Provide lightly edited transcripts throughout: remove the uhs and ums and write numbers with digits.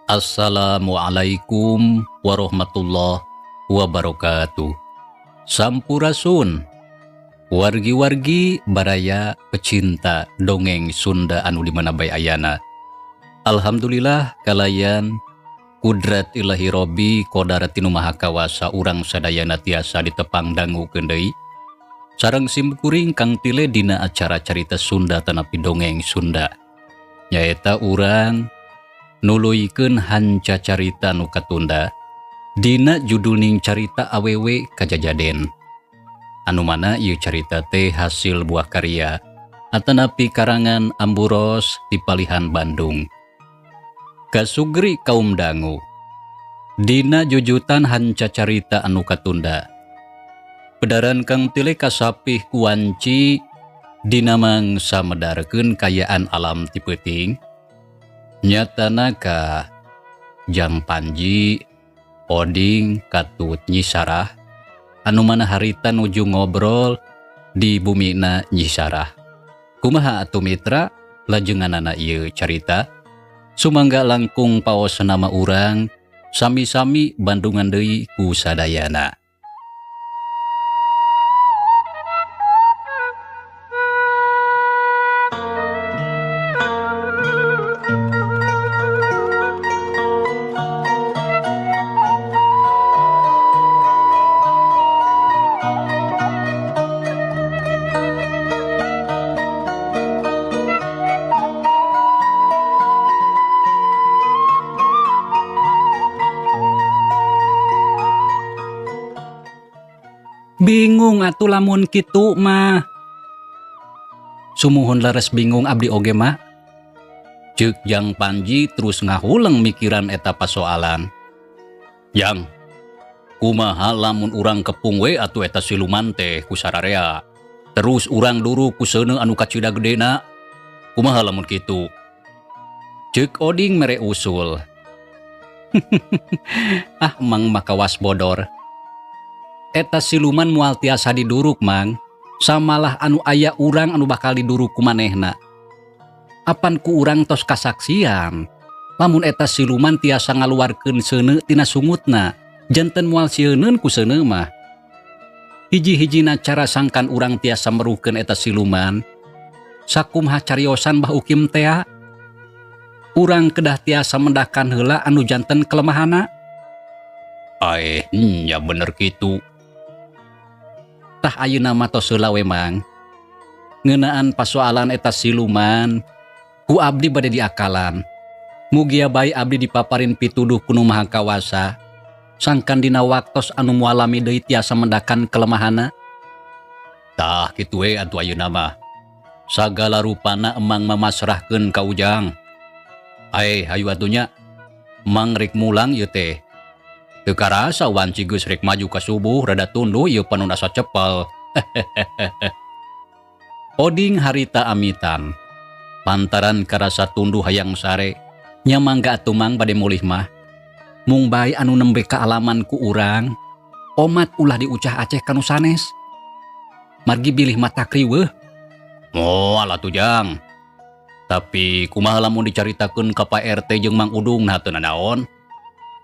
Assalamualaikum warahmatullahi wabarakatuh. Sampurasun. Wargi-wargi baraya pecinta dongeng Sunda anu di mana bae ayana. Alhamdulillah kalayan kudrat Ilahi Robbi kodarat ti Nu Maha Kawasa urang sadayana tiasa ditepang dangukeun deui. Sareng simkuring Kang Tile dina acara carita Sunda tanapi dongeng Sunda. Nyaeta urang nuluykeun hanca carita nu katunda dina judulning carita Awewe Kajajaden. Anu mana ieu carita teh hasil buah karya atanapi karangan Amburos di Palihan Bandung. Kasugri kaum dangu. Dina jujutan hanca carita anu katunda. Pedaran Kang Tile kasapih ku wanci dina mangsa medarkeun kayaan alam ti peuting. Nyatana ka Jang Panji, Oding, katut Nyi Sarah, anu mana harita nuju ngobrol di bumina Nyi Sarah. Kumaha atuh mitra lajenganana ieu carita? Sumangga langkung paos nama urang, sami-sami bandungan deui ku sadayana. Bingung atuh lamun kitu mah. Sumuhun leres bingung abdi oge mah. Ceuk Jang Panji terus ngahuleng mikiran eta pasoalan. Jang, kumaha lamun urang kepung we atuh eta siluman teh ku sararea. Terus urang duru ku seuneu anu kacida gedena. Kumaha lamun kitu? Ceuk Oding mere usul. Ah, Mang mah kawas bodor. Eta siluman moal tiasa diduruk, Mang. Samalah anu aya urang anu bakal diduruk ku manehna. Apan ku urang tos kasaksian. Lamun eta siluman tiasa ngaluarkeun seuneu tina sungutna, janten moal sieuneun ku seuneu mah. Hiji-hijina cara sangkan urang tiasa meruhkeun eta siluman, sakumaha cariosan Bah Ukim tea? Urang kedah tiasa mendakan heula anu janten kelemahana. Aeh, nya bener kitu. Tah ayeuna mah tos heula we, Mang. Ngeunaan pasoalan eta siluman, ku abdi bade diakalan. Mugia bae abdi dipaparin pituduh ku Nu Maha Kawasa, sangkan dina waktos anu moal lami deui tiasa mendakan kelemahana. Tah kitu we atuh ayeuna mah. Sagala rupana emang mamasrahkeun ka Ujang. Ae, hayu atuh nya. Mang rek mulang ieu teh. Teu karasa wanci geus rek maju ka subuh rada tunduh ieu panon asa cepel. Oding harita amitan. Pantaran karasa tunduh hayang sare. Nya mangga atuh Mang bade mulih mah. Mung bae anu nembe kaalaman ku urang, omat ulah diucah aceh kanu sanes. Margi bilih mata kriweuh. Moal atuh Jang. Tapi kumaha lamun dicaritakeun ka Pak RT jeung Mang Udung nah teu nanaon?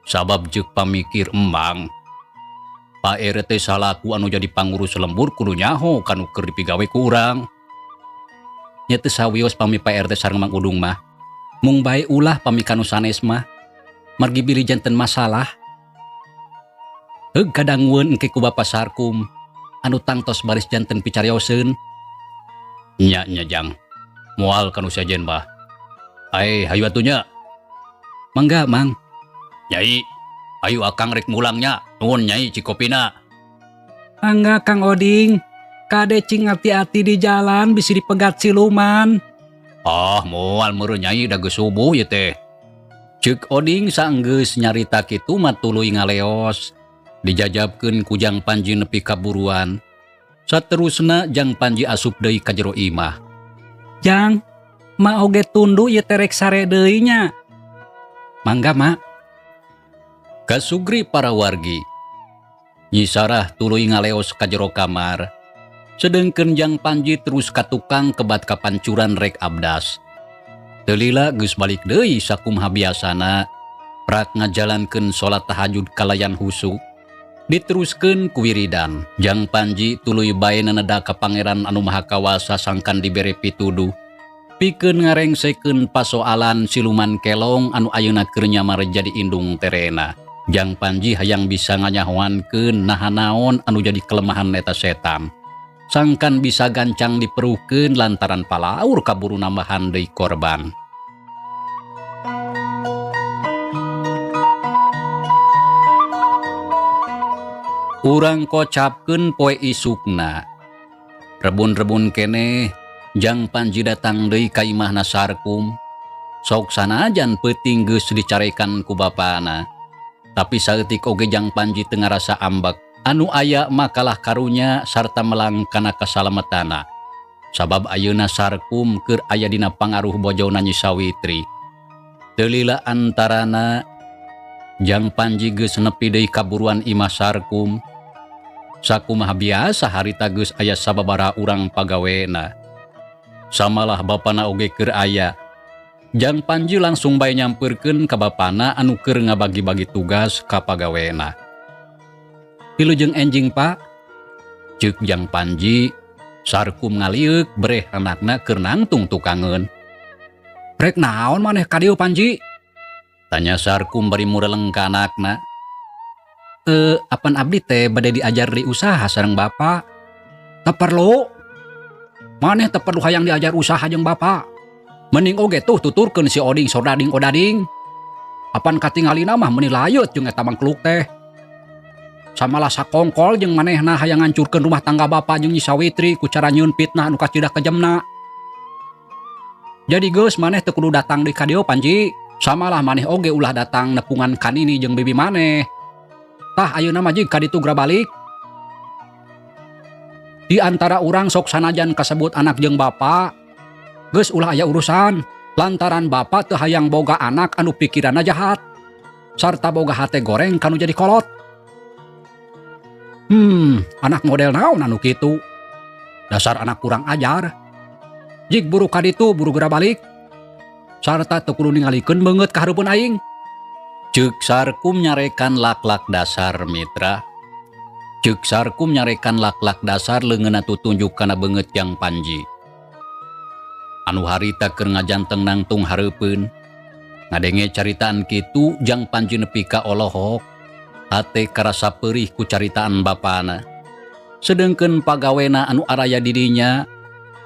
Sabab jeung pamikir emang. Pak RT salaku anu jadi pangurus lembur kudu nyaho kanu keur dipigawe ku urang. Nya teu sawios pami Pak RT sareng Mang Udung mah. Mung bae ulah pami kanu sanes mah. Margi bilih janten masalah. Heug kadangueun engke ku Bapa Sarkum anu tangtos baris janten picarioseun. Nya nya Jang. Moal kanu sejen mah. Ae hayu atuh nya. Mangga Mang. Nyai, ayo akang rek mulangnya. Nuhun Nyai cikopina. Mangga Kang Oding. Kade cing hati-hati di jalan bisi dipegat siluman. Ah, moal meureun Nyai da geus subuh ieu teh. Ceuk Oding saenggeus nyarita kitu mah tuluy ngaleos. Dijajabkeun ku Jang Panji nepi ka buruan. Saterusna Jang Panji asup deui ka jero imah. Jang, ma oge tunduh ieu teh rek sare deui nya. Mangga, Ma. Kasugri para wargi. Nyi Sarah tuluy ngaleos ka jero kamar. Sedengkeun Jang Panji terus ka tukang kebat kapancuran rek abdas. Teu lila geus balik deui sakumaha biasana. Prak ngajalankeun salat tahajud kalayan husu. Diteruskeun ku wiridan. Jang Panji tuluy bae neneda ka Pangeran anu Maha Kawasa sangkan dibere pituduh. Pikeun ngarengsekeun pasoalan siluman kelong anu ayeuna keur nyamar jadi indung terena. Jang Panji hayang bisa nganyahoankeun naha naon anu jadi kelemahan eta setan. Sangkan bisa gancang diperuhkeun lantaran palaur kaburu nambahan deui korban. Urang kocapkeun poe isukna. Rebun-rebun keneh Jang Panji datang deui ka imahna Sarkum. Sok sanajan peuting geus dicarekan ku bapana. Tapi saeutik oge Jang Panji teu ngarasa ambek. Anu aya makalah karunya sarta melang kana kasalametana. Sabab ayeuna Sarkum keur aya dina pangaruh bojona Nyi Sawitri. Teu lila antarana Jang Panji geus nepi deui kaburuan imah Sarkum. Sakumaha biasa harita geus aya sababaraha urang pagawena. Samalah bapana oge keur aya. Jang Panji langsung bae nyampeurkeun ka bapana anu keur ngabagi-bagi tugas ka pagawena. Wilujeng enjing Pak, ceuk Jang Panji. Sarkum ngalieuk breh anakna keur nangtung tukangeun. Rek naon maneh ka dieu Panji? Tanya Sarkum bari mureleng ka anakna. Apan abdi teh bade diajar di usaha sareng bapa? Teu perlu. Maneh teu perlu hayang diajar usaha jeung bapa. Mending oge tuh tuturkeun si Oding sodading odading. Apan katingalina mah meuni layeut jeung eta mangkluk teh. Samalah sakongkol jeung manehna hayang ngancurkeun rumah tangga bapa jeung Nyi Sawitri ku cara nyieun fitnah anu kacida kejemna. Jadi geus maneh teu kudu datang deui ka dieu Panji. Samalah maneh oge ulah datang nepungan ka nini jeung bibi maneh. Tah ayeuna mah jig ka ditu geura balik. Di antara urang sok sanajan kasebut anak jeung bapa, geus ulah aya urusan lantaran bapa teu hayang boga anak anu pikiranna jahat sarta boga hate goreng kanu jadi kolot. Anak model naon anu kitu? Dasar anak kurang ajar. Jig buru ka ditu buru geura balik. Sarta teu kudu ningalikeun beungeut ka hareupeun aing. Ceuk Sarkum nyarekan lak-lak dasar mitra. Ceuk Sarkum nyarekan lak-lak dasar leungeunna tutunjuk kana beungeut Jang Panji. Anu harita keur ngajanteng nangtung hareupeun. Ngadenge caritaan kitu Jang Panji nepi ka olohok. Hate karasa perih ku caritaan bapana. Sedengkeun pagawena anu araya didinya,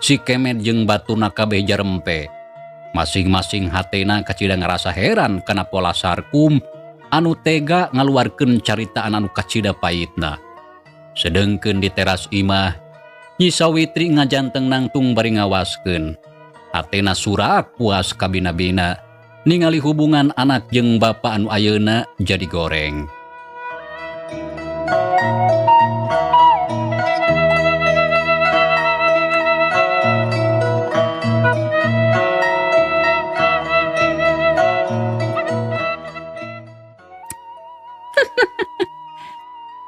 si Kemed jeung batuna kabeh jarempe. Masing-masing hatena kacida ngarasa heran kana pola Sarkum anu tega ngaluarkeun caritaan anu kacida pahitna. Sedengkeun di teras imah, Nyi Sawitri ngajanteng nangtung bari ngawaskeun. Hatena surak puas kabina-bina ningali hubungan anak jeung bapa anu ayeuna jadi goreng.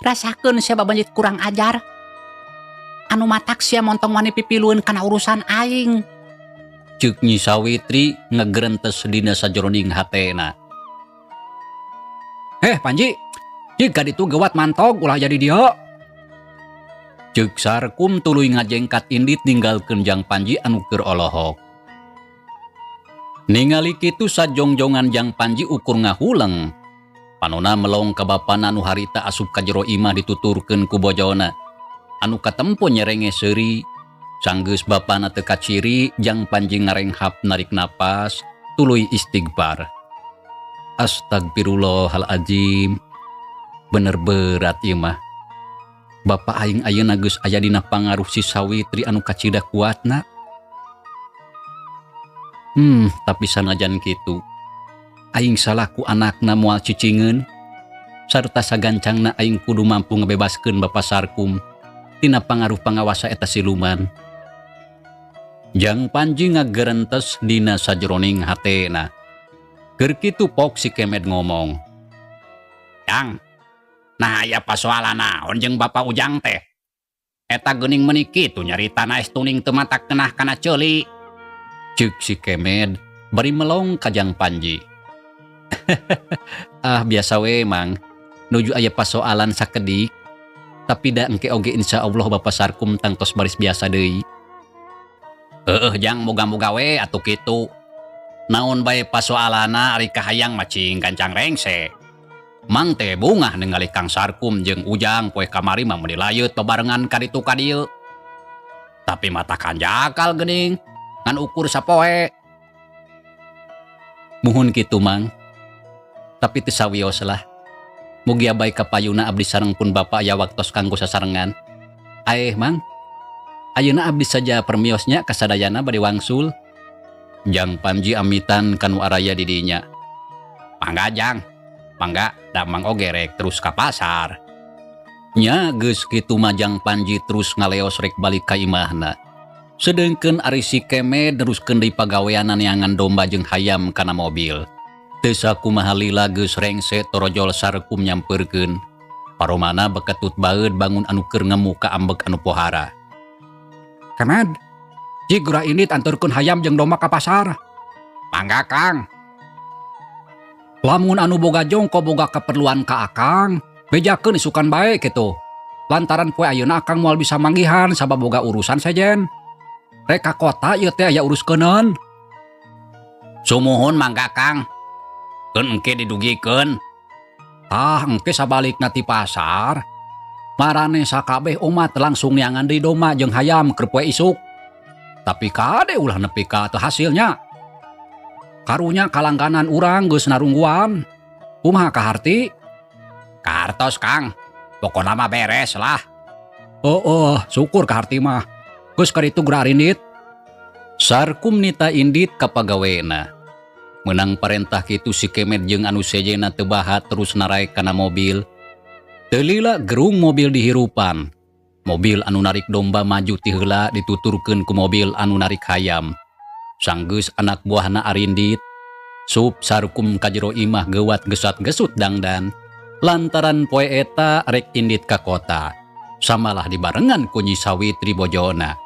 Rasakeun sia babanjit kurang ajar. Anu matak sia montong wani pipilueun kana urusan aing. Ceuk Nyi Sawitri ngegerentes dina sajroning hatena. Panji, jig ka ditu gewat mantog ulah jadi dieu. Ceuk Sarkum tuluy ngajengkat indit ninggalkeun Jang Panji anu keur olohok. Ningali kitu sajongjongan Jang Panji ukur ngahuleng. Panona melong ka bapana anu harita asup ka jero imah dituturkeun ku bojona. Anu katempo nyerenge seuri, sanggeus bapana teu kaciri, Jang Panji ngarenghap narik napas, tuluy istighfar. Astagfirullahalazim. Bener berat ieu mah. Bapa aing ayeuna geus aya dina pangaruh si Sawitri anu kacida kuatna. Tapi sanajan kitu, aing salaku anakna moal cicingeun sarta sagancangna aing kudu mampu ngebebaskeun Bapa Sarkum tina pangaruh pangawasa eta siluman. Jang Panji ngagerentes dina sajroning hatena. Keur kitu pok si Kemed ngomong. Jang, nah aya pasoalan naon jeung Bapa Ujang teh? Eta geuning meuni kitu nyarita naes tuning teu matak kenah kana ceuli. Ceuk si Kemed bari melong ka Jang Panji. Ah, biasa we, Mang. Nuju aya pasoalan sakedik. Tapi da engke oge insya Allah Bapak Sarkum tangtos baris biasa deui. Heeh, Jang, moga-moga we atuh kitu. Naon bae pasoalana ari kahayang mah cing gancang rengse. Mang teh bungah ningali Kang Sarkum jeung Ujang poe kamari mah meuni layeut babarengan ka ditu ka dieu. Tapi mata kanjakal geuning ngan ukur sapoe. Muhun kitu, Mang. Tapi teu sawios lah. Mugia bae kapayuna abdi sareng pun bapa aya waktos kanggo sasarengan. Aeh, Mang. Ayeuna abdi saja permios nya kasadayana bade wangsul. Jang Panji amitan kanu araya di dinya. Mangga, Jang. Mangga, da Mang oge rek terus ka pasar. Nya geus kitu mah Jang Panji terus ngaleos rek balik ka imahna. Sedengkeun ari si Kemed neruskeun deui pagaweanna neangan domba jeung hayam kana mobil. Teu sakumaha lila geus rengse torojol Sarkum nyampeurkeun. Paromana beketut baeud bangun anu keur ngemu ka ambek anu pohara. Kemed, jig geura indit anterkeun hayam jeung domba ka pasar. Mangga, Kang. Lamun anu boga jongko boga keperluan ka Akang, bejakeun isukan bae kitu. Lantaran poe ayeuna Akang moal bisa manggihan sabab boga urusan sejen. Rek ka kota ieu teh aya uruskeuneun. Sumuhun mangga, Kang. Keun engke didugikeun. Tah engke sabalikna ti pasar. Marane sakabeh umat langsung neangan deui domba jeung hayam keur poe isuk. Tapi kade ulah nepi ka teu hasilnya. Karunya kalangganan urang geus narungguan. Kumaha kaharti? Kahartos, Kang. Pokona mah beres lah. Oh, syukur kaharti mah. Geus karitu geura arindit. Sarkum nita indit ka pagawena. Menang parentah kitu si Kemed jeung anu sejena teu bahat terus naraek kana mobil. Teu lila gerung mobil dihirupan. Mobil anu narik domba maju ti heula dituturkeun ku mobil anu narik hayam. Sanggeus anak buahna arindit. Sup Sarkum ka jero imah geuwat gesat-gesut dangdan. Lantaran poe eta rek indit ka kota. Samalah dibarengan ku Nyi Sawitri bojona.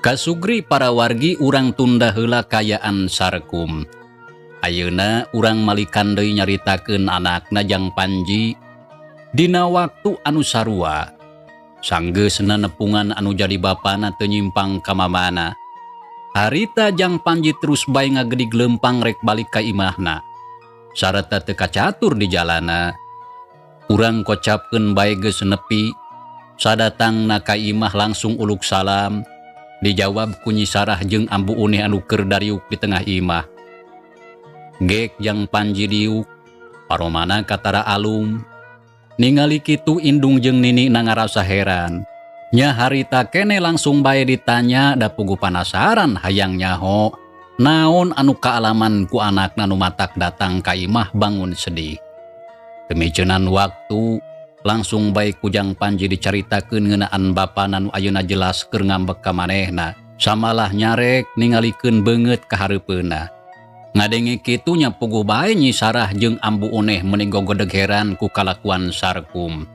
Kasugri para wargi urang tunda heula kayaan Sarkum. Ayeuna urang malikan deui nyaritakeun anakna Jang Panji dina waktu anu sarua. Sanggeusna nepungan anu jadi bapana teu nyimpang ka mamana. Harita Jang Panji terus bae ngagedig leumpang rek balik ka imahna. Sarta teu kacatur di jalana. Urang kocapkeun bae geus nepi. Sadatangna ka imah langsung uluk salam. Dijawab ku Nyi Sarah jeung Ambu Uneh anu keur dariuk di tengah imah. Gek Jang Panji diuk, paromana katara alum. Ningali kitu indung jeung nini na ngarasa heran. Nya harita kene langsung bae ditanya da pugu panasaran hayang nyaho. Naon anu kaalaman ku anakna nu matak datang ka imah bangun sedih. Demicenan waktu langsung bae ku Jang Panji dicaritakeun ngeunaan bapana nu ayeuna jelas keur ngambek ka manehna. Samalah nyarek ningalikeun beungeut ka hareupeunna. Ngadenge kitu nya puguh bae Nyi Sarah jeung Ambu Uneh meni gogodeg heran ku kalakuan Sarkum.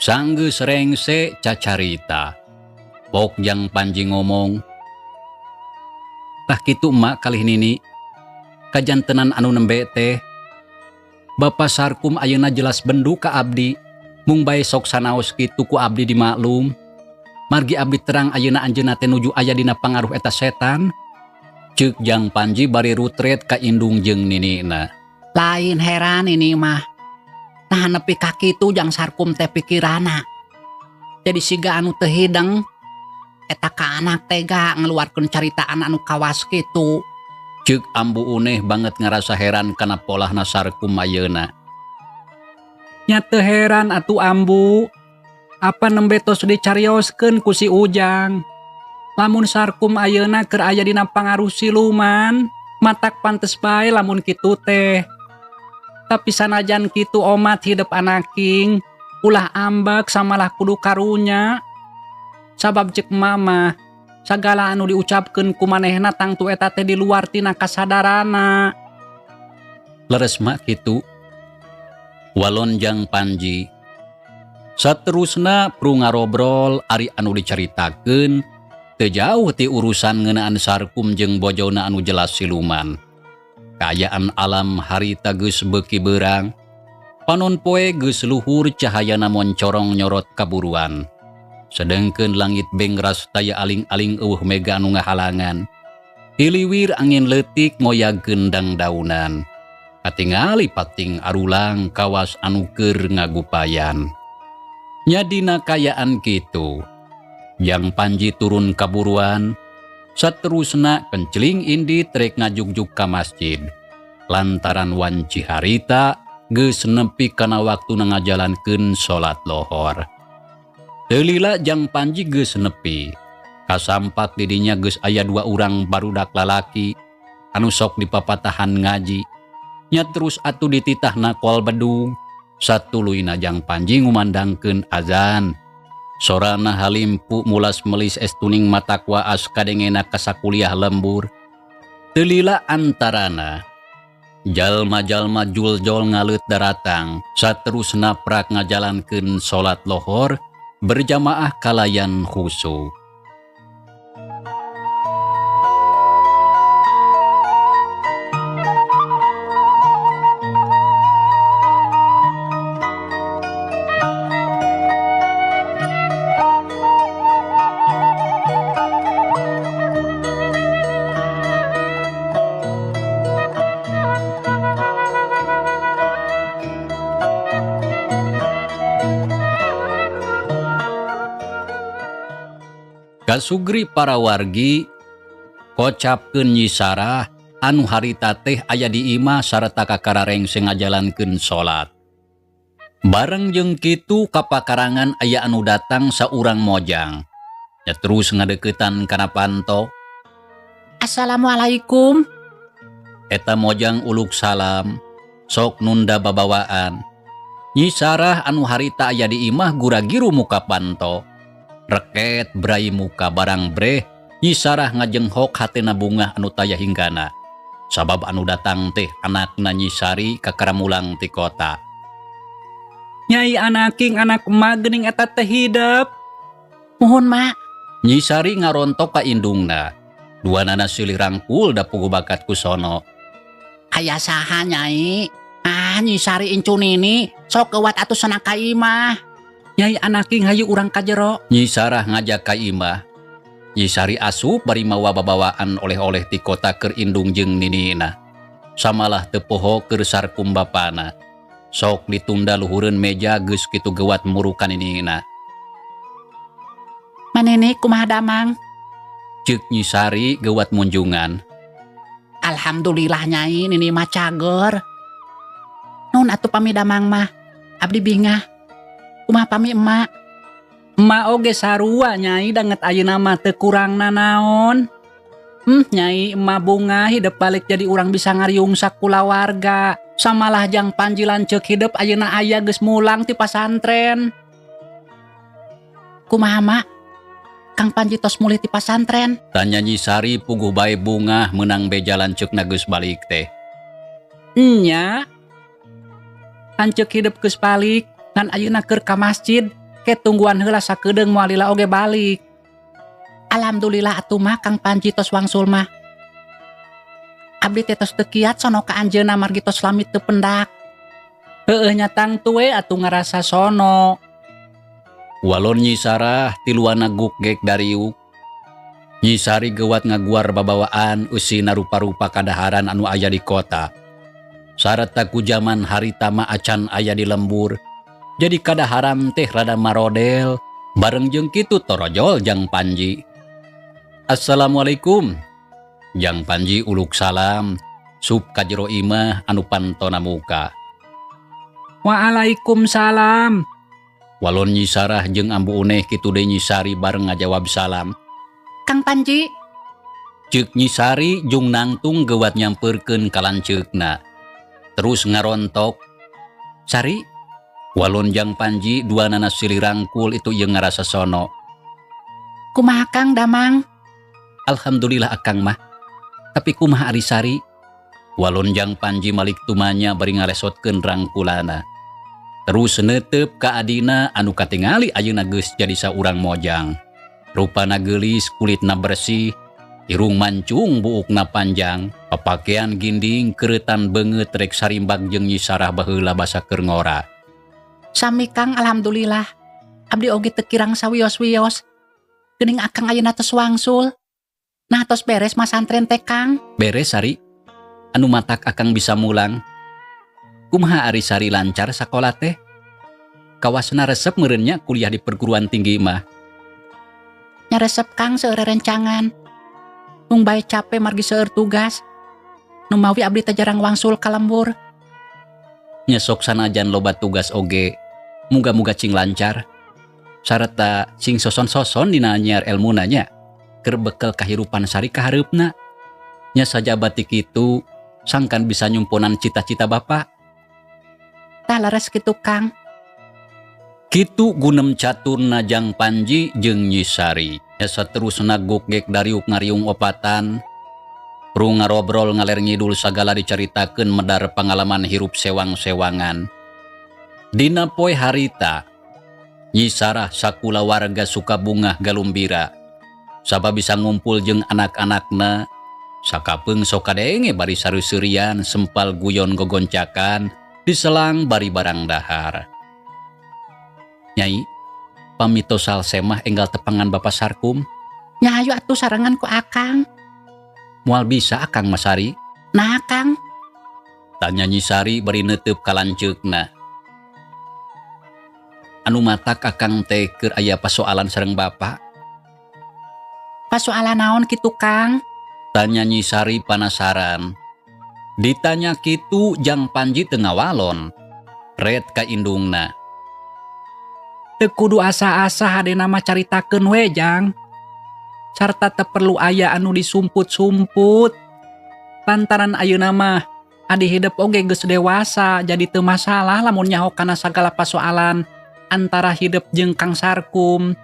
Sanggeus rengse cacarita. Pok Jang Panji ngomong, Tah kitu emak kalih nini, kajantenan anu nembe teh. Bapa Sarkum ayeuna jelas bendu ka abdi, mung bae sok sanaos kitu ku abdi dimaklum. Margi abdi terang ayeuna anjeunna teh nuju aya dina pangaruh eta setan. Ceuk Jang Panji bari rutret ka indung jeung ninina. Lain heran ini mah. Nah nepi ka kitu Jang Sarkum teh pikirana. Jadi siga anu teu hideng. Eta ka anak tega ngeluarkeun caritaan anu kawas kitu. Ceuk Ambu Uneh banget ngerasa heran kana polahna Sarkum ayeuna. Nya teu heran atuh Ambu. Apa nembe tos dicarioskeun ku si Ujang. Lamun Sarkum ayeuna keur aya dina pangaruh siluman, matak pantes bae lamun kitu teh. Tapi sanajan kitu omat hidep anaking, ulah ambek samalah kudu karunya. Sabab cek mama, sagala anu diucapkeun ku manehna tangtu eta teh di luar tina kasadaranna. Leres mak kitu. Walon Jang Panji. Saterusna pru ngarobrol ari anu dicaritakeun teu jauh ti urusan ngeunaan Sarkum jeung bojona anu jelas siluman. Kaayaan alam harita geus beuki beurang. Panon poe geus luhur cahayana moncorong nyorot kaburuan. Sedengkeun langit bengras taya aling-aling eueuh mega anu ngahalangan. Hiliwir angin leutik ngoyagkeun dangdaunan. Katingali pating arulang kawas anu keur ngagupayan. Nya dina kayaan kitu. Jang Panji turun kaburuan, saterusna kenceling indit rek ngajugjuk ka masjid. Lantaran wanci harita geus nepi kana waktuna ngajalankeun salat lohor. Teu lila Jang Panji geus nepi. Kasampak di dinya geus aya dua urang barudak lalaki anu sok dipapatahan ngaji. Nya terus atuh dititahna kol bedug. Satuluyna Jang Panji ngumandangkeun azan. Sorana halimpu mulas melis estuning mata kuaas kadengena kasakuliah lembur. Teu lila antarana jalma-jalma juljol ngaleut daratang saterusna prak ngajalankeun salat lohor berjamaah kalayan khusyuk. Kasugri para wargi kocapkeun Nyi Sarah anu harita teh aya di imah sarta kakararengse ngajalankeun salat. Bareng jeung kitu kapakarangan aya anu datang saurang mojang. Nya terus ngadeuketan kana panto. Assalamualaikum. Eta mojang uluk salam, sok nunda babawaan. Nyi Sarah anu harita aya di imah guragiru muka panto. Reket brai muka barang breh, Nyi Sarah ngajenghok hatena bungah anu taya hinggana. Sabab anu datang teh anakna Nyi Sari kakaramulang ti kota. Nyai anaking anak emak geuning eta teh hidep. Muhun mak. Nyi Sari ngarontok ka indungna. Duanana silih rangkul da pugu bakat ku sono. Aya saha nyai? Ah Nyi Sari incu nini sok keuat atuh sana ka imah. Nyai anaking hayu urang ka jero. Nyi Sarah ngajak ka imah. Nyi Sari asup bari mawa babawaan oleh-oleh ti kota keur indung jeung ninina. Samalah teu poho keur Sarkum bapana. Sok ditunda luhureun meja geus kitu geuwat muru ka ninina. Manene kumaha damang? Ceuk Nyi Sari geuwat munjungan. Alhamdulillah nyai nini mah cager. Nun atuh pami damang mah. Abdi bingah. Kumaha pami emak? Emak oge sarua nyai danget ayeuna mah teu kurang nanaon. Nyai emak bunga hidep balik jadi urang bisa ngariung sakulawarga. Samalah Jang Panji lanceuk hidep ayeuna aya geus mulang ti pasantren. Kumaha mak? Kang Panji tos mulih ti pasantren? Tanya Nyi Sari puguh bae bungah meunang beja lanceukna geus balik teh. Nya. Lanceuk hidep geus balik. Ngan ayeuna keur ka masjid, ke tungguan heula sakedeung moal lila oge balik. Alhamdulillah atuh mah Kang Panji tos wangsul mah. Abdi teh tos teu kiat sono ka anjeunna margi tos lami teu pendak. Heueuh nya tangtu we atuh ngarasa sono. Walon Nyi Sarah tiluana gukgek dariuk. Nyi Sari geuwat ngaguar babawaan eusina rupa-rupa kadaharan anu aya di kota. Sarta ku jaman harita mah acan aya di lembur. Jadi kadaharan teh rada marodel, bareng jeung kitu torojol Jang Panji. Assalamualaikum. Jang Panji uluk salam, sup ka jero imah anu pantona muka. Waalaikumsalam. Walon Nyi Sarah jeung Ambu Uneh kitu deui Nyi Sari bareng ngajawab salam. Kang Panji. Ceuk Nyi Sari jung nangtung geuwat nyampeurkeun ka lanceukna. Terus ngarontok. "Sari?" Walon Jang Panji duanana silih rangkul itu ieu ngarasa sono. Kumaha, Kang, damang? "Alhamdulillah akang mah. Tapi kumaha ari Sari?" Walon Jang Panji malik tumanya bari ngalesotkeun rangkulana. Terus netep ka adina anu katingali ayeuna geus jadi saurang mojang. Rupana geulis, kulitna bersih, irung mancung, buukna panjang, papakean ginding, keretan beungeut rek sarimbak jeung Nyi Sarah baheula basa keur ngora. Sami, Kang, alhamdulillah. Abdi oge teu kirang sawios-wios. Geuning Akang ayeuna tos wangsul. Nah, tos beres masantren teh, Kang? "Beres, Sari. Anu matak akang bisa mulang. Kumaha ari Sari, lancar sakola teh? Kawasna resep meureun nya kuliah di perguruan tinggi mah?" Nya resep, Kang, seueur rencangan. Mung bae cape margi seueur tugas. Nu mawi abdi teh jarang wangsul ka lembur. Nya sok sanajan loba tugas oge, muga-muga cing lancar. Sarta cing soson-soson dina nyiar elmuna nya. Keur bekel kahirupan Sari kahareupna. Nya sajaba ti kitu sangkan bisa nyumponan cita-cita Bapak. Tah, leres kitu, Kang. Kitu gunem caturna Jang Panji jeung Nyi Sari. Nya saterusna gukgek dariuk ngariung opatan. Prung ngarobrol ngaler ngidul sagala dicaritakeun medar pangalaman hirup sewang-sewangan. Dina poe harita, Nyi Sarah sakulawarga Sukabungah galumbira. Sabab bisa ngumpul jeung anak-anakna, sakapeung sok kadenge bari sareuserian sempal guyon gogoncakan diselang bari barang dahar. "Nyai, pami tos salse mah enggal tepangan Bapak Sarkum." Nya hayu atuh sarengan ku Akang. "Moal bisa akang mah, Sari." Nah, Kang? Tanya Nyi Sari bari neuteup ka lanceukna. "Anu matak akang teh keur aya pasoalan sareng Bapak." Pasoalan naon kitu, Kang? Tanya Nyi Sari panasaran. Ditanya kitu Jang Panji teu ngawalon. Ret ka indungna. Teu kudu asa-asa, hadena mah caritakeun we, Jang. Sarta teu perlu aya anu disumput-sumput. Lantaran ayeuna mah adi hidep oge geus dewasa, jadi teu masalah lamun nyaho kana sagala pasoalan antara hidep jeung Kang Sarkum.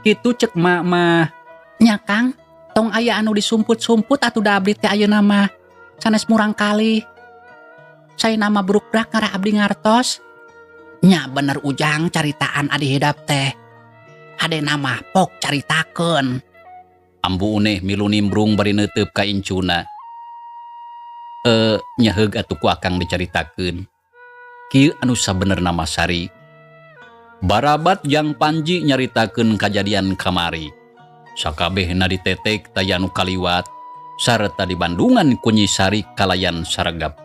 Kitu cek mak mah. Nya, Kang, tong aya anu disumput-sumput atuh, da abdi teh ayeuna mah sanes murangkalih. Saena mah brukbrak ngarah abdi ngartos. Nya bener, Ujang, caritaan adi hidep teh. Hadena mah pok caritakeun. Ambu Uneh milu nimbrung bari neuteup ka incuna. "Eh, nya heug atuh ku akang dicaritakeun. Kieu anu sabenerna mah, Sari." Barabat Jang Panji nyaritakeun kajadian kamari. Sakabehna ditetek taya nu kaliwat sarta dibandungan ku Nyi Sari kalayan saregep.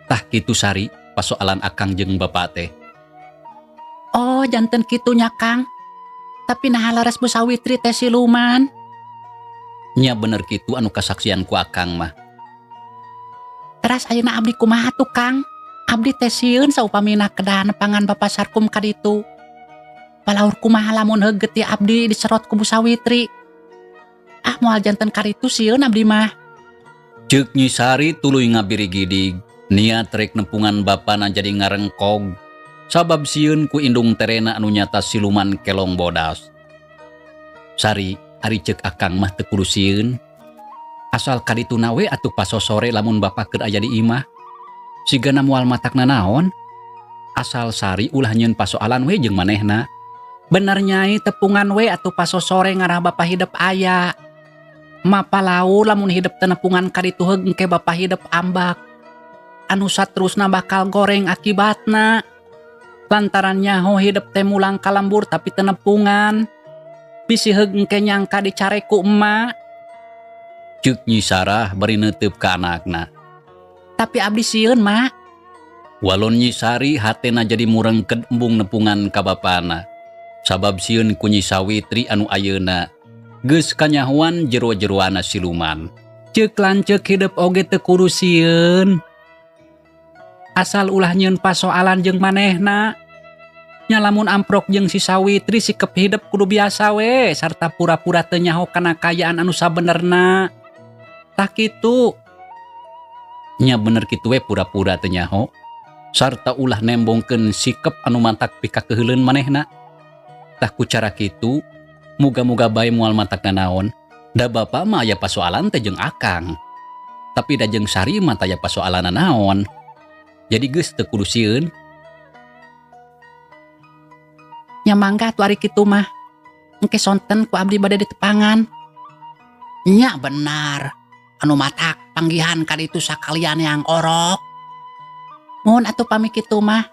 "Tah kitu, Sari, pasoalan akang jeung bapak teh." Oh, janten kitu nya, Kang. Tapi nah leres Bu Sawitri teh siluman? "Nya bener kitu anu kasaksian ku akang mah." Teras ayeuna abdi kumaha tuh, Kang? Abdi teh sieun saupamina kedah nepangan Bapak Sarkum kaditu. Palaur kumaha lamun heugeut ti abdi diserot ku Bu Sawitri? Ah, moal janten karitu, sieun abdi mah. Ceuk Nyi Sari tuluy ngabirigidig. Niat rek nepungan bapana jadi ngarengkog. Sabab sieun ku indung terena anu nyata siluman kelong bodas. "Sari, ari ceuk akang mah teu kudu sieun. Asal kadituna we atuh pasosore lamun bapak keur aya di imah. Sigana moal matakna naon. Asal Sari ulah nyieun pasoalan we jeung manehna." Bener, Nyai, tepungan we atuh pasosore ngarah Bapak hidep aya. Mapalaur lamun hidep teu nepungan kaditu heug engke Bapak hidep ambak. Anu saterusna bakal goreng akibatna. Lantaran nyaho hidep teh mulang ka lembur tapi teu nepungan. Bisi heug engke nyangka dicare ku emak. Ceuk Nyi Sarah bari neuteup ka anakna. Tapi abdi sieun, Mak. Walon Nyi Sari hatena jadi murengked embung nepungan ka bapana. Sabab sieun ku Nyi Sawitri anu ayeuna geus kanyahoan jero-jeroana siluman. Ceuk lanceuk hidep oge teu kudu sieun. Asal ulah nyieun pasoalan jeung manehna. Nya lamun amprok jeung si Sawitri, sikep hidep kudu biasa we sarta pura-pura teu nyaho kana kaayaan anu sabenerna. Tah kitu. Nya bener kitu we pura-pura teu nyaho sarta ulah nembongkeun sikep anu mantak pikakeuheuleun manehna. Tah ku cara kitu muga-muga bae moal matak nanaon. Da bapa mah aya pasoalan teh jeung akang. Tapi da jeung Sari mah taya pasoalan nanaon. Jadi geus teu kudu sieun. Nya mangga atuh ari kitu mah. Engke sonten ku abdi bade ditepangan. Nya benar. Anu matak panggihan ka ditu sakalian yang orok. Muhun atuh pami kitu mah.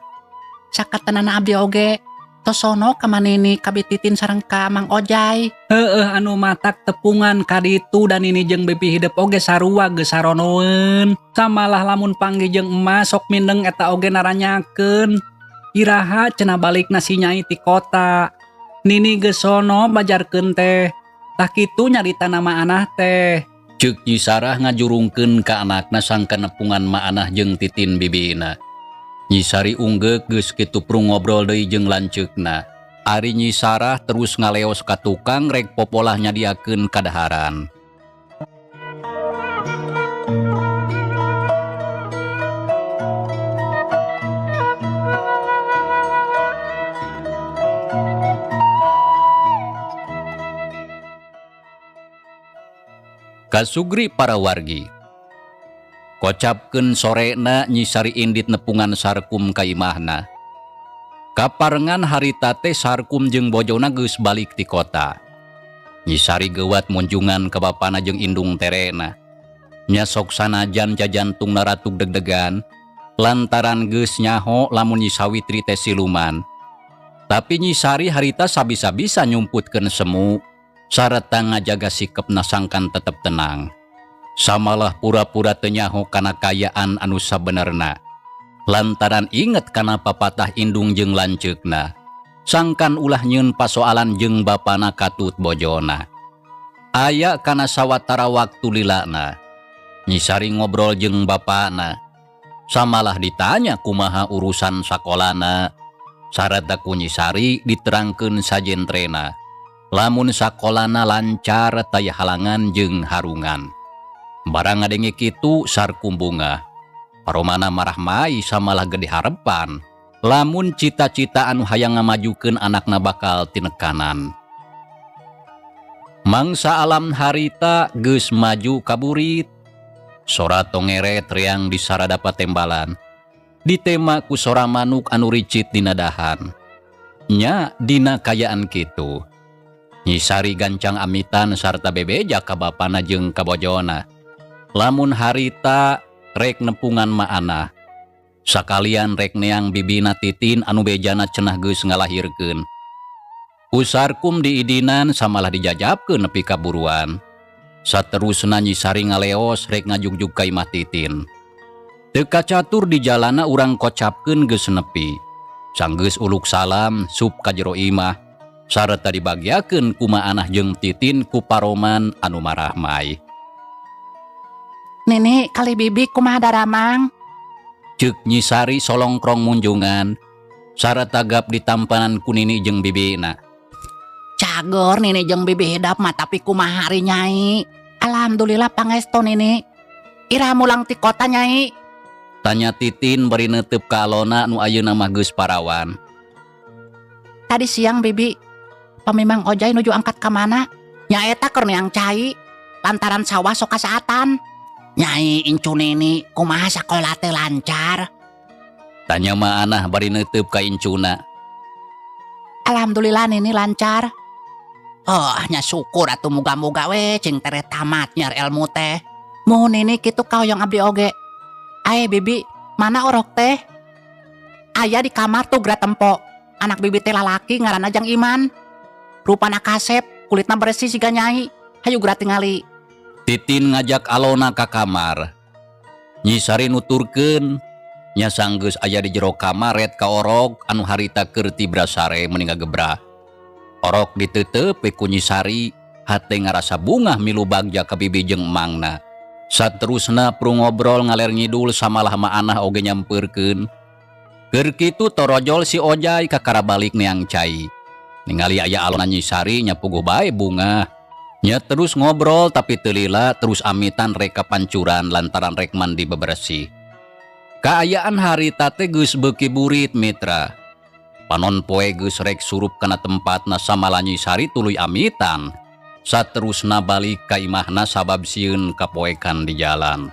Sakatenana abdi oge tosono ka Manini ka Bititin sareng ka Mang Ojai. Heueuh anu matak tepungan ka ditu dan Nini jeung Bibi hidep oge sarua geus saronoeun. Samalah lamun panggih jeung emas sok mindeng eta oge naranyakeun. Iraha cenah balikna si Nyai ti kota. Nini geus sono bajarkeun teh. Tah kitu nyarita nama anah teh. Ceuk Nyi Sarah ngajurungkeun ka anakna sangkan nepungan ma anah jeung Titin bibina. Nyi Sari unggeuk geus kitu prung ngobrol deui jeung lanceukna. Ari Nyi Sarah terus ngaleos ka tukang rek popolah nyadiakeun kadaharan. Kasugri para wargi. Kocapkeun sorena Nyi Sari indit nepungan Sarkum ka imahna. Kaparengan harita teh Sarkum jeung bojona geus balik ti kota. Nyi Sari geuwat munjungan ka bapana jeung indung terena. Nya sok sanajan jajantungna ratug deg-degan lantaran geus nyaho lamun Nyi Sawitri teh siluman. Tapi Nyi Sari harita sabisa-bisa nyumputkeun semu sareta ngajaga sikepna sangkan tetep tenang. Samalah pura-pura teu nyaho kana kayaan anu sabenerna. Lantaran inget kana papatah indung jeung lanceukna. Sangkan ulah nyeun pasoalan jeung bapana katut bojona. Aya kana sawatara waktu lilana. Nyi Sari ngobrol jeung bapana. Samalah ditanya kumaha urusan sakolana. Sareta ku Nyi Sari diterangkeun sajentrena. Lamun sakolana lancar taya halangan jeung harungan. Barang ngadenge kitu Sarkum bungah. Paromana marah mai samalah gede harepan. Lamun cita-cita anu hayang ngamajukeun anakna bakal tinekanan. Mangsa alam harita geus maju kaburit. Sora tongeret riang di sarada patembalan. Ditema ku sora manuk anu ricit dina dahan. Nya dina kayaan kitu. Nyi Sari gancang amitan sarta bebeja ka bapana jeung ka bojona. Lamun harita rek nepungan maanah. Sakalian rek neang bibina Titin anu bejana cenah geus ngalahirkeun. Ku Sarkum diidinan samalah dijajabkeun nepi ka buruan. Saterusna Nyi Sari ngaleos rek ngajugjug ka imah Titin. Teu kacatur di jalana urang kocapkeun geus nepi. Sanggeus uluk salam sup ka jero imah sareta dibagiakeun ku maanah jeung Titin ku paroman anu marahmai. Nini kali bibi kumaha daramang? Ceuk Nyi Sari solongkrong munjungan sareta gap ditampanan ku Nini jeung bibina. Cagor Nini jeung bibi hidap mah tapi kumaha ari Nyai? Alhamdulillah pangesto Nini. Ira mulang ti kota Nyai. Tanya Titin bari neuteup ka alona nu ayeuna mah geus parawan. Tadi siang bibi, pamimang Ojai nuju angkat ka mana? Nyaeta keur neang cai lantaran sawah sok kasaatan. Nyai incu Nini kumaha sakola teh lancar? Tanya ma anah bari neuteup ka incuna. Alhamdulillah Nini lancar. Oh, nya syukur atuh muga-muga we cing tere tamat nyiar ilmu teh. Muhun Nini kitu kahoyong abdi oge. Ae bibi, mana orok teh? Aya di kamar tuh geura tempo. Anak bibi teh lalaki ngaranna Jang Iman. Rupana kasep, kulitna bersih siga Nyai. Hayu geura tingali. Titin ngajak Alona ka kamar. Nyi Sari nuturkeun nya sanggeus aya di jero kamar ret ka orok anu harita keur tibra sare meni ngagebra. Orok diteuteup we ku Nyi Sari, hate ngarasa bungah milu bagja ka bibi jeung emangna. Saterusna prung ngobrol ngaler ngidul samalah maanah oge nyampeurkeun. Keur kitu torojol si Ojai kakara balik neang cai. Ningali aya Alona Nyi Sari nya puguh bae bungah. Nya terus ngobrol tapi teu lila terus amitan rek ka pancuran lantaran rek mandi bebersih. Kaayaan harita teh geus beuki burit mitra. Panon poe geus rek surup kana tempatna samalah Nyi Sari tuluy amitan. Saterusna balik ka imahna sabab sieun kapoekan di jalan.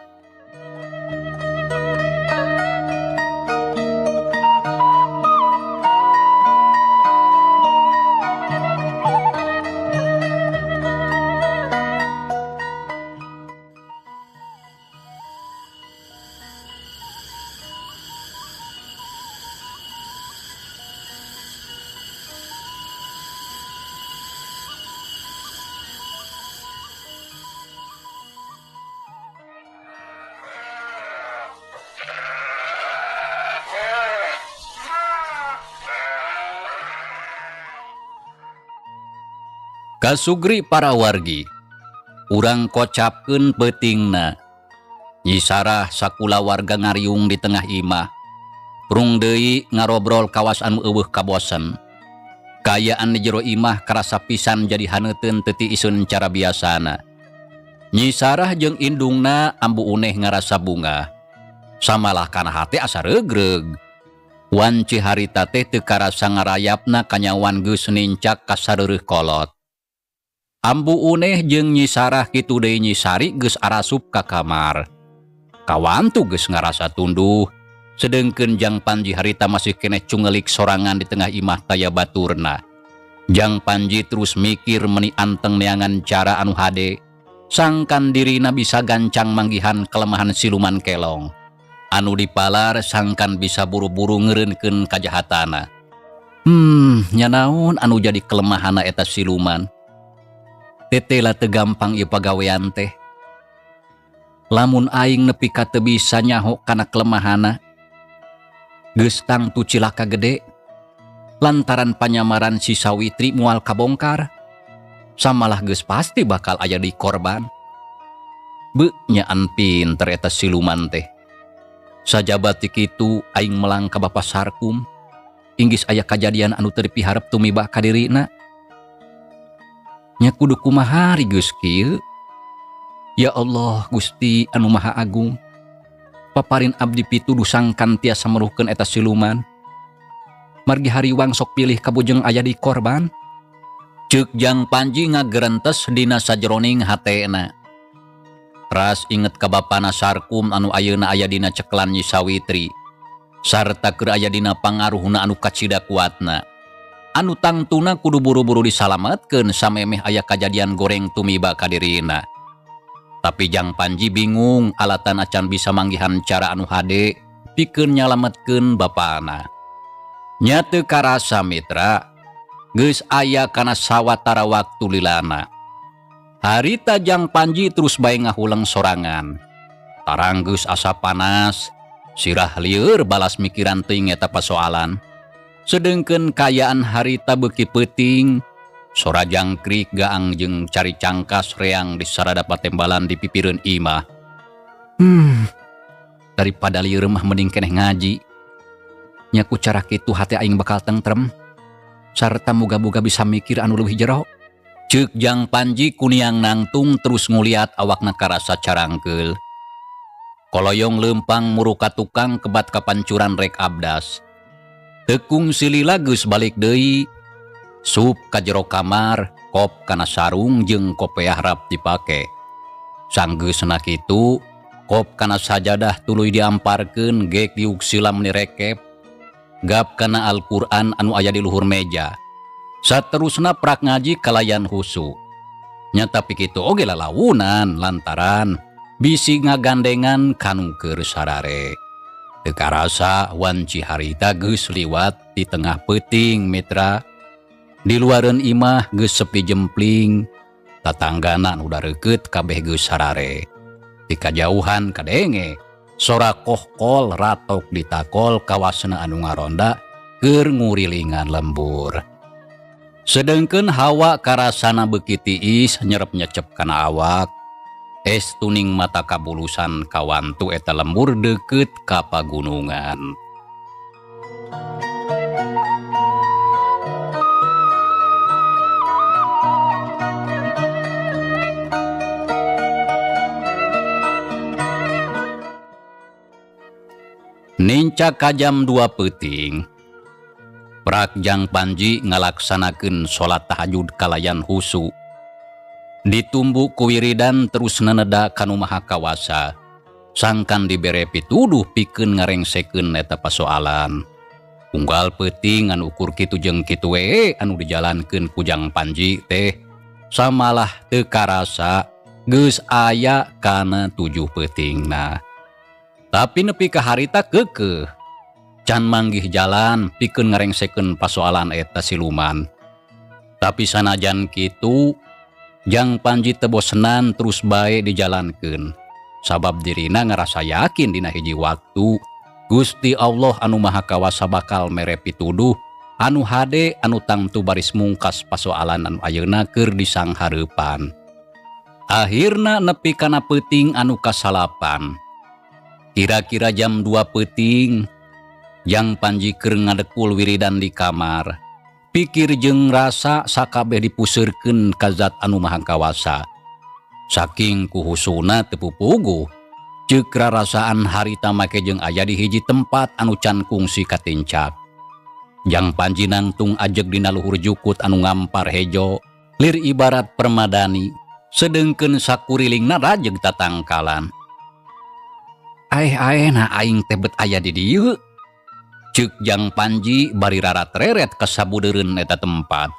Kasugri para wargi, urang kocapkeun peutingna. Nyi Sarah sakulawarga ngariung di tengah imah. Prung deui ngarobrol kawas anu eueuh kabosen. Kaayaan di jero imah karasa pisan jadi haneuteun teu tiiseun cara biasana. Nyi Sarah jeung indungna Ambu Uneh ngarasa bungah. Samalah kana hate asa reugreug. Wanci harita teh teu karasa ngarayapna kanyawan geus nincak ka sareureuh kolot. Ambu Uneh jeung Nyi Sarah kitu deui Nyi Sari geus arasup ka kamar. Kawantu geus ngarasa tunduh, sedengkeun Jang Panji harita masih keneh cungelik sorangan di tengah imah taya baturna. Jang Panji terus mikir meni anteng neangan cara anu hade, sangkan dirina bisa gancang manggihan kelemahan siluman kelong. Anu dipalar sangkan bisa buru-buru ngeureunkeun kajahatana. Nya naon anu jadi kelemahanna eta siluman? Tetela teu gampang ieu pagawean teh. Lamun aing nepi ka teu bisa nyaho kana kelemahanna, geus tangtu cilaka gede. Lantaran panyamaran si Sawitri moal kabongkar, samalah geus pasti bakal aya di korban. Beuh nyaan pinter eta siluman teh. Sajaba ti kitu aing melang ka Bapa Sarkum, inggis aya kajadian anu teu dipiharep tumiba ka dirina. Nya kudu kumaha geus kieu? Ya Allah Gusti anu Maha Agung, paparin abdi pituduh sangkan tiasa meruhkeun eta siluman. Margi hariwang sok pilih kabujeng aya di korban. Ceuk Jang Panji ngagerentes dina sajeroning hatena. Ras inget ka bapana Sarkum anu ayeuna aya dina ceklan Nyi Sawitri, sarta keur aya dina pangaruhna anu kacida kuatna. Anu tangtuna kudu buru-buru disalametkeun samemeh aya kajadian goreng tumiba ka dirina. Tapi Jang Panji bingung alatan acan bisa manggihan cara anu hade pikeun nyalametkeun bapana. Nya teu karasa mitra, geus aya kana sawatara waktu lilana. Harita Jang Panji terus bae ngahuleng sorangan. Tarang geus asa panas, sirah lieur balas mikiran teuing eta pasoalan. Sedengkeun kaayaan harita beuki peuting, sora jangkrik gaang jeung cari cangkas reang di sarada patembalan di pipireun imah. Daripada lieur mah mending keneh ngaji. Nya ku cara kitu hate aing bakal tentrem, sarta muga-muga bisa mikir anu leuwih jero. Ceuk Jang Panji kuniang nangtung terus nguliat awakna karasa carangkeul. Koloyong leumpang muruka tukang kebat kapancuran rek abdas. Tekung silila geus balik deui, sup ka jero kamar, kop kana sarung jeung kopeah rap dipake. Sanggeusna kitu, kop kana sajadah tuluy diamparkeun gek diuk silam nirekep, gap kana Al-Qur'an anu aya di luhur meja. Saterusna prak ngaji kalayan husu. Nya tapi kitu oge lalaunan lantaran bisi ngagandengan kanu keur sarare. Teu karasa wanci harita geus liwat di tengah peuting mitra. Di luareun imah geus sepi jempling, tatanggana nu dareukeut kabeh geus sarare. Di kajauhan kadenge sora kohkol ratok ditakol kawasna anu ngaronda keur ngurilingan lembur. Sedengkeun hawa karasana beuki tiis nyerep nyecep kana awak. Es tuning mata kabulusan kawantu eta lembur deukeut ka pagunungan. Nincak ka jam 2 peuting, prak Jang Panji ngalaksanakeun salat tahajud kalayan husu. Ditumbuk ku wiridan terus neneda ka Nu Maha Kawasa, sangkan dibere pituduh pikeun ngarengsekeun eta pasoalan. Unggal peuting anu ukur kitu jeung kitu we anu dijalankeun ku Jang Panji teh, samalah teu karasa geus aya kana 7 peutingna. Tapi nepi ka harita keukeuh can manggih jalan pikeun ngarengsekeun pasoalan eta siluman. Tapi sanajan kitu, Jang Panji teu bosenan terus bae dijalankeun, sabab dirina ngarasa yakin dina hiji waktu Gusti Allah anu Maha Kawasa bakal mere pituduh anu hade anu tangtu baris mungkas pasoalan anu ayeuna keur disanghareupan. Akhirna nepi kana peuting anu kasalapan. Kira-kira jam 2 peuting, Jang Panji keur ngadekul wiridan di kamar. Pikir jeung rasa sakabeh dipuseurkeun ka zat anu Maha Kawasa. Saking kuhusuna teu pupuguh, ceuk rarasaan harita make jeung aya di hiji tempat anu can kungsi katincak. Jang Panji nangtung ajeg dina luhur jukut anu ngampar hejo, lir ibarat permadani, sedengkeun sakurilingna rajeg tatangkalan. Aeh-aeh na aing teh bet aya di dieu. Ceuk Jang Panji bari rarat-reret kasabudeureun eta tempat.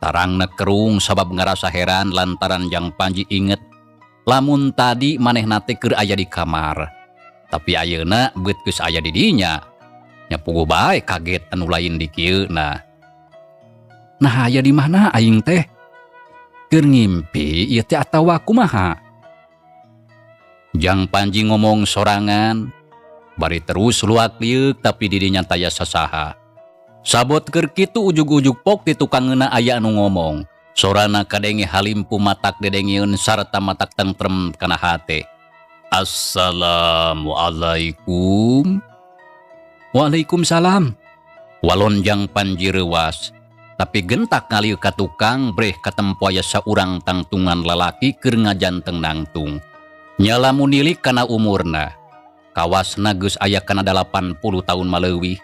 Tarangna kerung sabab ngarasa heran lantaran Jang Panji inget lamun tadi manehna teh keur aya di kamar. Tapi ayeuna beut geus aya di dinya. Nya puguh bae kaget anu lain di kieuna. Nah aya di mana aing teh? Keur ngimpi ieu teh atawa kumaha? Jang Panji ngomong sorangan, bari terus luak lieuk tapi didinya taya sasaha. Sabot keur kitu ujug-ujug pok di tukangeuna aya anu ngomong. Sorana kadenge halimpu matak dedengieun sarta matak tentrem kana hate. Assalamualaikum. Waalaikumsalam. Walon Jang Panji reuwas, tapi gentak ngalieu ka tukang breh katempo aya saurang tangtungan lalaki keur ngajanteng nangtung. Nya lamun nilik kana umurna, kawasna geus aya kana 80 tahun maleuwih.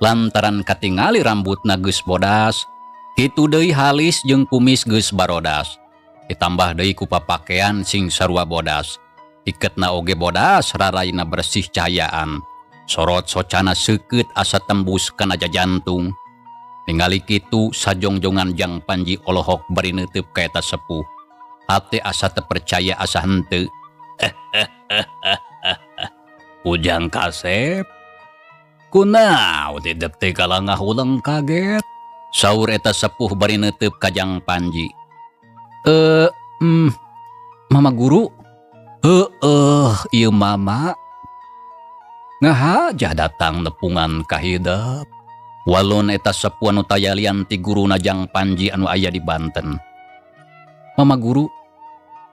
Lantaran katingali rambutna geus bodas, kitu deui halis jeung kumis geus barodas. Ditambah deui ku papakean sing sarua bodas. Iketna oge bodas, raraina bersih cahayaan. Sorot socana seukeut asa tembus kana jajantung. Ningali kitu sajongjongan Jang Panji olohok bari neuteub ka eta sepuh. Hate asa teu percaya asa henteu. Ujang kasep. Kunaon hidep teh kalangah ulang kaget. Saur eta sepuh bari neuteub ka Jang Panji. Mama guru. Heeh, ieu mama. Ngahajah datang nepungan ka hidep. Walon eta sepuh anu taya lian ti guruna Jang Panji anu aya di Banten. Mama guru,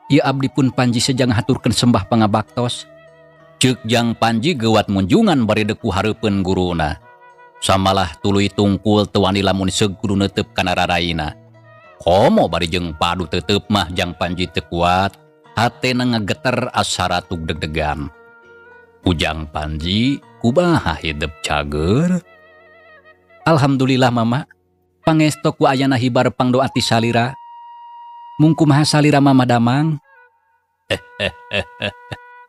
ieu abdi pun Panji sejang haturkeun sembah pangabaktos. Ceuk Jang Panji geuwat munjungan bari deku hareupeun guruna. Samalah tuluy tungkul teu wani lamun seug kudu neuteub kana raraina. Komo bari jeung padu teuteub mah Jang Panji teu kuat, hatena ngageter asa ratug deg-degan. Ujang Panji kumaha hidep cager? Alhamdulillah mama, pangesto ku ayana hibar pangdoa ti salira. Mung kumaha salira mama damang?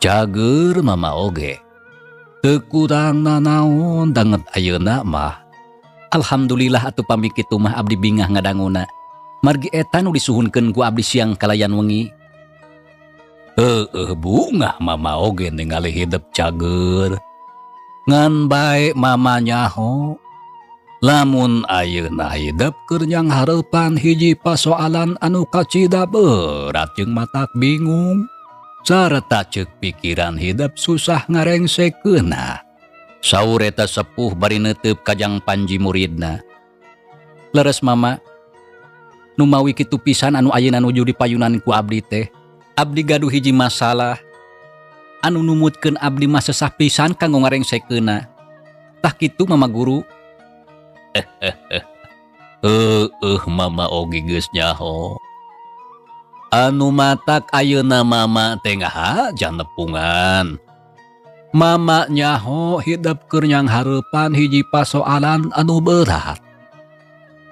Cager mama oge. Teu kurang nanaon danget ayeuna mah. Alhamdulillah atuh pami kitu mah abdi bingah ngadanguna. Margi eta nu disuhunkeun ku abdi siang kalayan wengi. Heueuh bungah mama oge ningali hidep cager. Ngan bae mama nyaho. Lamun ayeuna hidep keur nyanghareupan hiji pasoalan anu kacida berat jeung matak bingung. Sarta ceuk pikiran hidep susah ngarengsekeunna. Saur eta sepuh bari neuteub ka Jang Panji muridna. Leres mama, numawi kitu pisan anu ayeuna nuju dipayunan ku abdi teh. Abdi gaduh hiji masalah anu numutkeun abdi mah sesah pisan kanggo ngarengsekeunna. Tah kitu mama guru. Heueuh mama oge geus nyaho. Anu matak ayeuna mama teh ngahaja nepungan. Mama nyaho hidep keur nyanghareupan hiji pasoalan anu berat.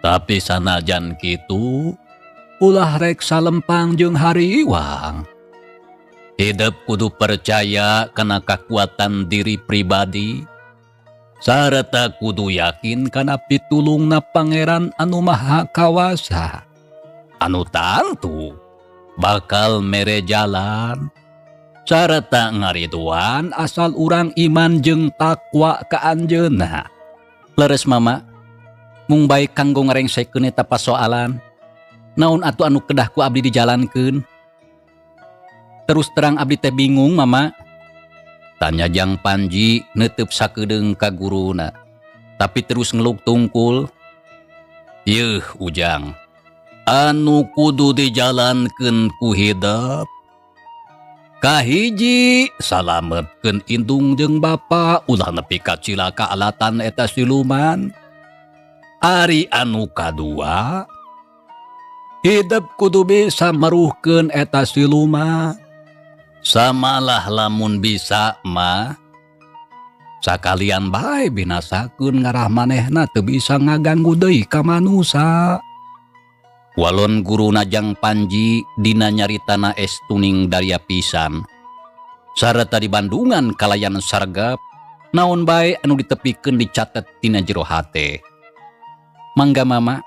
Tapi sanajan kitu, ulah rek salempang jeung hariwang. Hidep kudu percaya kana kakuatan diri pribadi sarta kudu yakin kana pitulungna Pangeran anu Maha Kawasa anu tangtu bakal mere jalan sarta ngariduan asal urang iman jeung takwa ka Anjeunna. Leres, Mama, mung bae kanggo ngarengsekeun eta pasoalan. Naon atuh anu kedah ku abdi dijalankeun? Terus terang abdi teh bingung, Mama, tanya Jang Panji netep sakedeung ka guruna, tapi terus ngeluk tungkul. Yeuh, Ujang, anu kudu dijalankeun ku hidep kahiji, salametkeun indung jeung bapa ulah nepi ka cilaka alatan eta siluman. Ari anu kadua, hidep kudu bisa meruhkeun eta siluman. Samalah lamun bisa mah sakalian bae binasakeun, ngarah manehna teu bisa ngaganggu deui ka manusa. Walon guruna Jang Panji dina nyaritana estuning daria pisan sarta di Bandungan kalayan sargap. Naon bae anu ditepikeun dicatet tina jero hate. Mangga, Mama.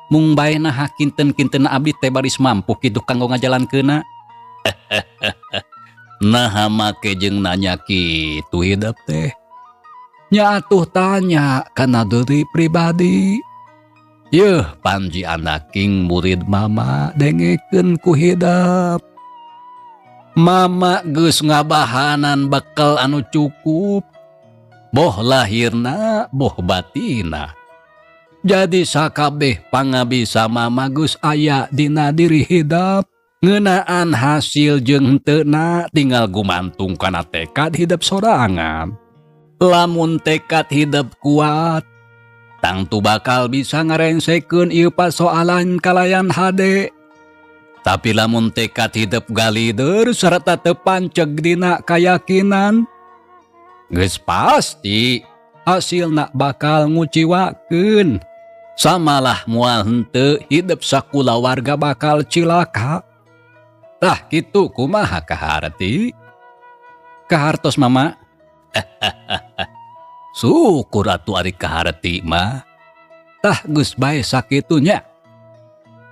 Mung bae naha kinten-kinten abdi teh baris mampu kitu kanggo ngajalankeunna? Naha make jeung nanya kitu hidep teh? Nya atuh tanya kana diri pribadi. Yeuh, Panji, anaking murid Mama, dengekeun ku hidep. Mama geus ngabahanan bekal anu cukup, boh lahirna boh batina. Jadi sakabeh pangabisa Mama geus aya dina diri hidep. Ngeunaan hasil jeung henteuna tinggal gumantung kana tekad hidep sorangan. Lamun tekad hidep kuat, tangtu bakal bisa ngarengsekeun ieu pasoalan kalayan hade. Tapi lamun tekad hidep galider serta teu panceg dina kayakinan, geus pasti hasilna bakal nguciwakeun. Samalah moal henteu, hidep sakulawarga bakal cilaka. Tah kitu, kumaha, kaharti? Kahartos, Mama. Syukur atuh ari kaharti mah. Tah, geus bae sakitu nya.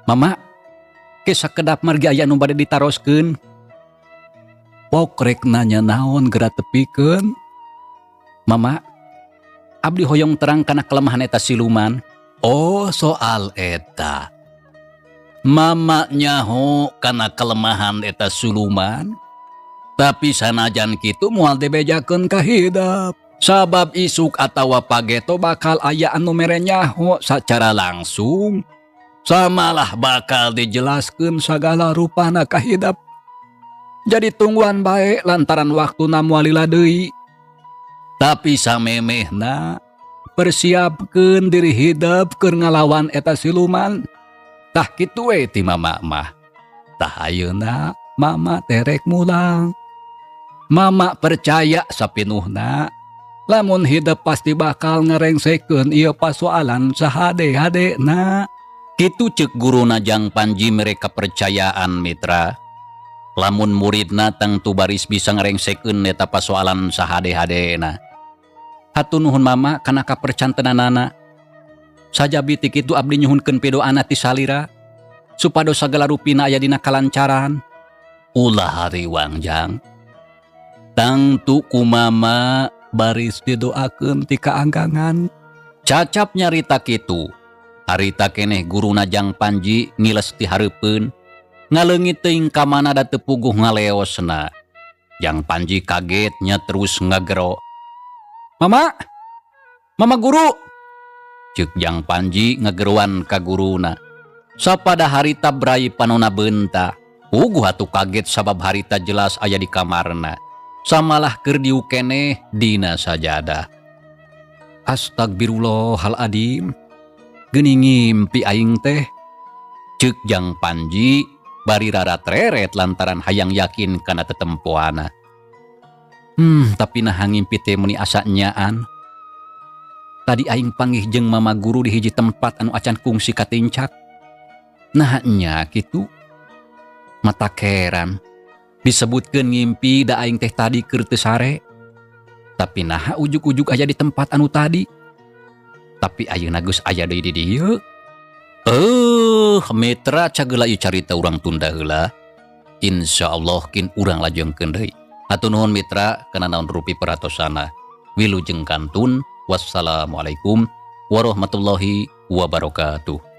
Mama, ke sakedap margi aya nu bade ditaroskeun. Pok rek nanya naon, geura tepikeun. Mama, abdi hoyong terang kana kelemahan eta siluman. Oh, soal eta. Mama nyaho kana kelemahan eta siluman. Tapi sanajan kitu moal dibejakeun ka hidep. Sabab isuk atawa pageto bakal aya anu mere nyaho secara langsung. Samalah bakal dijelaskeun sagala rupana ka hidep. Jadi tungguan bae lantaran waktuna moal lila deui. Tapi samemehna persiapkeun diri hidep keur ngalawan eta siluman. Tah kitu we ti Mama mah. Tah, ayeuna Mama teh rek mulang. Mama percaya sapinuhna lamun hidep pasti bakal ngerengsekeun ieu pasoalan sahade-hadena. Kitu cek guruna Jang Panji mere kepercayaan, mitra, lamun muridna tangtu baris bisa ngerengsekeun eta pasoalan sahade-hadena. Hatur nuhun, Mama, kana kapercantenanana. Sajabi ti kitu abdi nyuhunkeun pidoana ti salira supados sagala rupina aya dina kalancaran. Ulah hariwang, Jang. Tangtu ku Mama baris didoakeun ti kaanggangan. Cacap nyarita kitu, harita keneh guruna Jang Panji ngiles ti hareupeun, ngaleungit teuing ka mana da teu puguh ngaleosna. Jang Panji kagetnya terus ngagero. "Mama, Mama Guru!" cek Jang Panji ngageroan ka guruna. Sapada harita brai panona beunta. Puguh atuh kaget sabab harita jelas aya di kamarna. Samalah keur diuk keneh dina sajadah. "Astagfirullahaladzim. Geuning ngimpi aing teh," cek Jang Panji bari rarat reret lantaran hayang yakin kana tetempoana. Tapi naha ngimpi teh meuni asa nyaan. Tadi aing panggih jeung mama guru di hiji tempat anu acan kungsi katincak. Nah nya kitu. Mata keran. Disebutkeun ngimpi da aing teh tadi keur teu sare. Tapi naha ujug-ujug aya di tempat anu tadi. Tapi ayeuna geus aya deui di dieu. Mitra, cageula ieu carita urang tunda heula. Insyaallah kin urang lajengkeun deui. Hatur nuhun, mitra, kana naon rupi peratosana. Wilujeng kantun. Wassalamualaikum warahmatullahi wabarakatuh.